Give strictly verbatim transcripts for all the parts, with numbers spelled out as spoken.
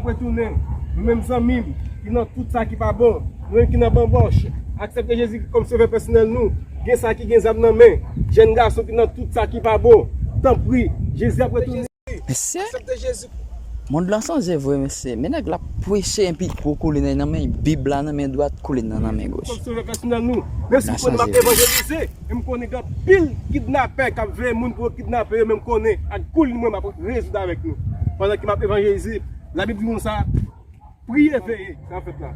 Retounen, nou menm zanmi m ki nan tout sa ki pa bon, nou menm ki nan banbòch, aksepte Jezi kòm sovè pèsonèl nou. Gen sa ki gen zam nan men, jèn gason ki nan tout sa ki pa bon, tanpri, Jezi ap retounen. Mesye, Aksepte Jezi mond lan chanje vre, mesye. Men nèg la preche epi gwo koulin nan men Bib la nan men dwat, koulin nan nan men goch. Kòm sovè pèsonèl nou. Men si w konnen m ap evanjelize, e m konnen gen anpil kidnapè k ap veye moun pou yo kidnape yo, men m konnen ak koulin mwen m ap rezoud avèk nou. Pandan ke m ap evanjelize, Labib di nou sa, priye, veye, sa fèt la.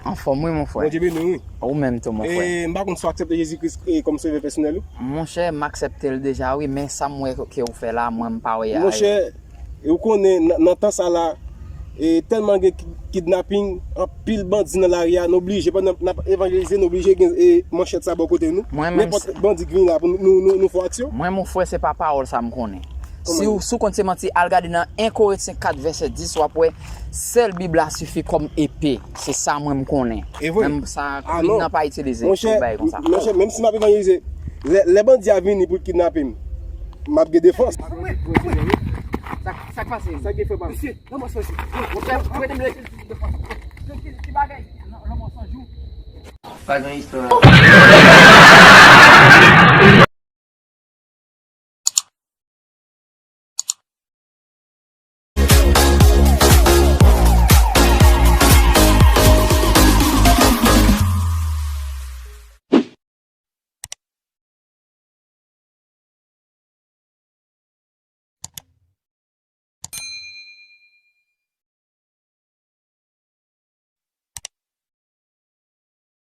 Anfòm, wi, mon frè. Bondye beni w, wi. Ou menm tou, mon frè. E m pa konn si w aksepte Jezi Kris e kòm sovè pèsonèl ou. Monchè, m aksepte l deja, wi, men sa m wè ke ou fè la, mwen, m pa wè a. Monchè, e ou konnen, nan, nan tan sa la, e tèlman gen ki- kidnaping, anpil bandi nan lari a, nou oblije, pandan n ap evanjelize, nou oblije gen e, manchèt sa bò kote nou. Mwen menm Nenpòt bandi ki vin la, pou nou, nou, nou fè aksyon. Mwen, mon frè, se pa pawòl sa m konnen. Kòman Si li? w, si w konn se manti, al gade nan en Korentyen kat vèsè dis, w ap wè sèl Bib la sifi kòm epe. Se sa mwen m konnen. E vre? Menm sa, Ah, koulin non. Nan pa itilize Monchè, pou bagay konsa. Monchè, menm si m ap evanjelize, lè, lè bandi a vini pou l kidnape m, m ap gen defans. Sa k pase? Sa gen fè pa. Mesye, lanmò sanjou. Monchè, mwen te mle. Ki bagay? Lanmò sanjou. Pa gen istwa.